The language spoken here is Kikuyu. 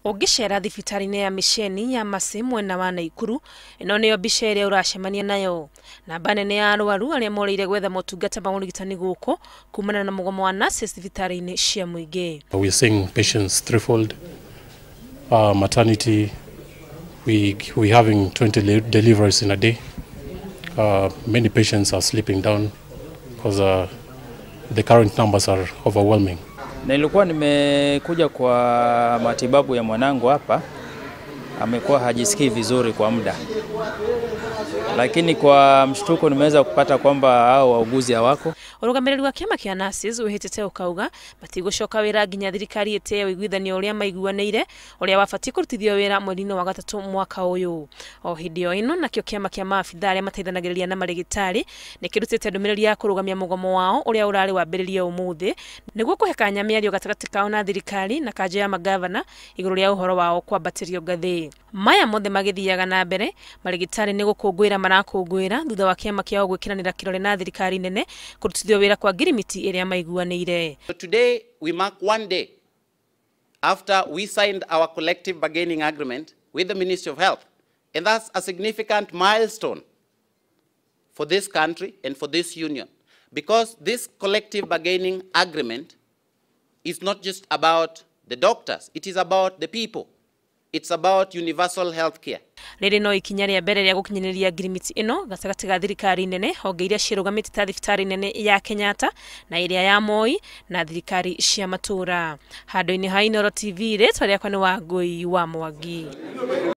Ũngĩcera thibitarĩ-inĩ ya mĩceni ya Mercy mwena wa Naikuru, ĩno nĩyo mbica ĩrĩa ũracemania nayo. Namba nene ya arwaru arĩa morĩire gwetha motungata ma ũrigitani gũkũ kumana na mũgomo wa nurses thibitarĩ-inĩ cia mũingĩ. We're seeing patients threefold. Maternity, we having 20 deliveries in a day. Many patients are sleeping down because the current numbers are overwhelming. Nilikuwa nimekuja kwa matibabu ya mwanangu hapa, amekuwa hajisikii vizuri kwa muda, lakini kwa mshtuko nimeweza kupata kwamba hao wauguzi hawako. Ũrũgamĩrĩri wa kĩama kĩa nurses wĩhĩtĩte ũkauga matigũcoka wĩra nginya thirikari ĩtĩe ũiguithanio ũrĩa maiguanĩire ũrĩa wabatiĩ kũrutithio wĩra mweri-inĩ wa gatatũ mwaka ũyũ. O hĩndĩ o ĩno nakĩo kĩama kĩa maabithaa arĩa mateithanagĩrĩria na marĩgĩtarĩ nĩ kĩrutĩte ndũmĩrĩri ya kũrũgamia mũgomo wao ũrĩa ũrarĩ wambĩrĩrie ũmũthĩ nĩguo kũhe kanya mĩario gatagatĩ kao na thirikari na kanjũ ya magavana igũrũ rĩa ũhoro wao kwambatĩrio ngathĩ. Maya mothe magĩthiaga na mbere marĩgĩtarĩ nĩ gũkũngũĩra marakũngũĩra thutha wa kĩama kĩao gwĩkĩranĩra kĩrore na thirikari nene kũrutithio wĩra kwa ngirimiti ĩrĩa maiguanĩire. So today we mark one day after we signed our collective bargaining agreement with the Ministry of Health, and that's a significant milestone for this country and for this union, because this collective bargaining agreement is not just about the doctors, it is about the people. It's about universal health care. Rĩrĩ no ikinya rĩa mbere rĩa gũkinyanĩria ngirimiti ĩno gatagatĩ ga thirikari nene, honge iria ciĩrũgamĩte ta thibitarĩ nene ya Kenyatta na ĩrĩa ya Moi na thirikari cia matũũra. Handũ-inĩ ha Inooro TV, rĩtwa rĩakwa nĩ Wangũi wa Mwangi.